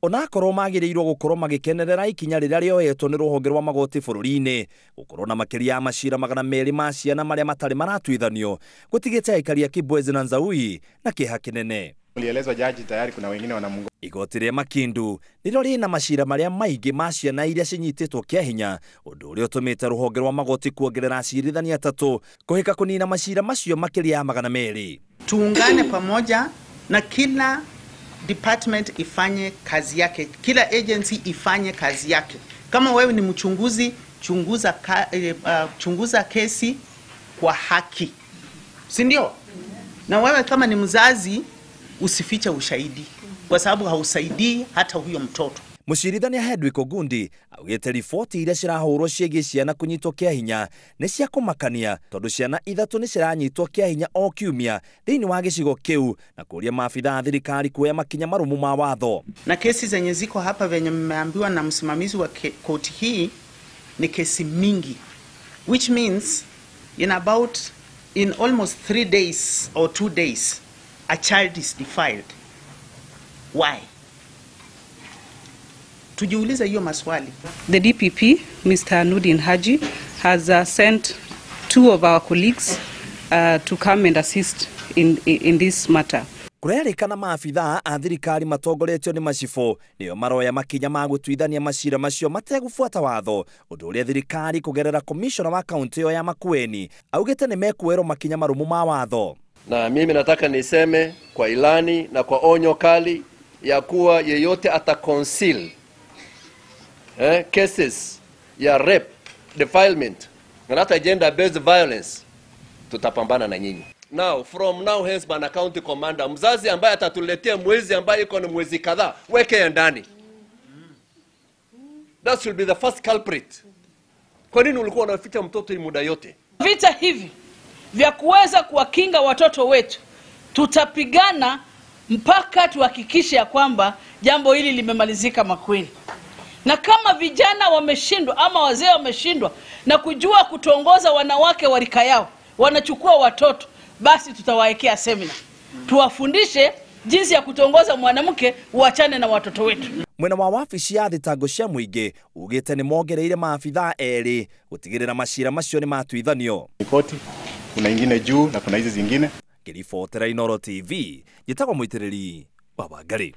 Onakorwo magĩrĩirwo gũkorwo magĩkenerera ikinya rĩrĩa rĩoetwo nĩ rũhonge rwa magoti bũrũri-inĩ gũkorwo na makĩria ya macira 200 ma ciana marĩa matarĩ maratuithanio gũtigĩte aikari a Kibwezi na Nzaui na kĩeha kĩnene. Ulielezwa jaji tayari kuna wengine wanamungo. Igoti rĩa Makindu nĩrĩo rĩna macira marĩa maingĩ ma ciana iria cinyitĩtwo kĩa hinya, ũndũ ũrĩa ũtũmĩte rũhonge rwa magoti kuongerera acirithania 3 kũhĩka kũnina macira macio makĩria ya 200. Tuungane pamoja na kila department ifanye kazi yake, kila agency ifanye kazi yake. Kama wewe ni mchunguzi, chunguza kesi kwa haki, si ndio? Na wewe kama ni mzazi usifiche ushahidi kwa sababu hausaidii hata huyo mtoto. Mũcirithania Hedwig Ogundi augĩte riboti iria cirahũrwo ciĩgiĩ ciana kũnyitwo kĩa hinya nĩ cia kũmakania tondũ ciana 3 nĩ ciranyitwo kĩa hinya o kiumia thĩinĩ wa gĩcigo kĩu na kũria maabithaa a thirikari kuoya makinya marũmu ma watho. Na kesi zenye ziko hapa venye mmeambiwa na msimamizi wa koti hii ni kesi mingi, which means in almost 3 days or 2 days a child is defiled. Why? Tujiulize hiyo maswali. The DPP, Mr. Nurdin Haji, has sent 2 of our colleagues to come and assist in this matter. Kũrerĩkana maabithaa a thirikari matongoretio nĩ macibũ nĩo maroya makinya ma gũtuithania macira macio mategũbuata watho, ũndũ ũrĩa thirikari kũgerera komishona wa kaunti ĩyo ya Makueni augĩte nĩ mekuoerwo makinya marũmu ma watho. Na mimi nataka niseme kwa ilani na kwa onyo kali ya kuwa yeyote ata conceal cases ya rape, defilement na hata gender based violence, tutapambana na nyinyi. Now from now hence, bana county commander, mzazi ambaye atatuletea mwezi ambaye iko na mwezi kadhaa, weke ndani. That should be the first culprit. Kwa nini ulikuwa unaficha mtoto hii muda yote? Vita hivi vya kuweza kuwakinga watoto wetu tutapigana mpaka tuhakikishe ya kwamba jambo hili limemalizika Makueni. Na kama vijana wameshindwa ama wazee wameshindwa na kujua kutongoza wanawake wa rika yao, wanachukua watoto, basi tutawaekea semina tuwafundishe jinsi ya kutongoza mwanamke, uachane na watoto wetu. Mwena wa wabici ya thitango cia mũingĩ ugĩte nĩ mongereire maabithaa 2 gũtigĩrĩra macira macio nĩ matuithanio. Koti kuna ingine juu na kuna hizi zingine. Ngĩribotera Inooro TV, njĩtagwo Mũitĩrĩri wa Wangari.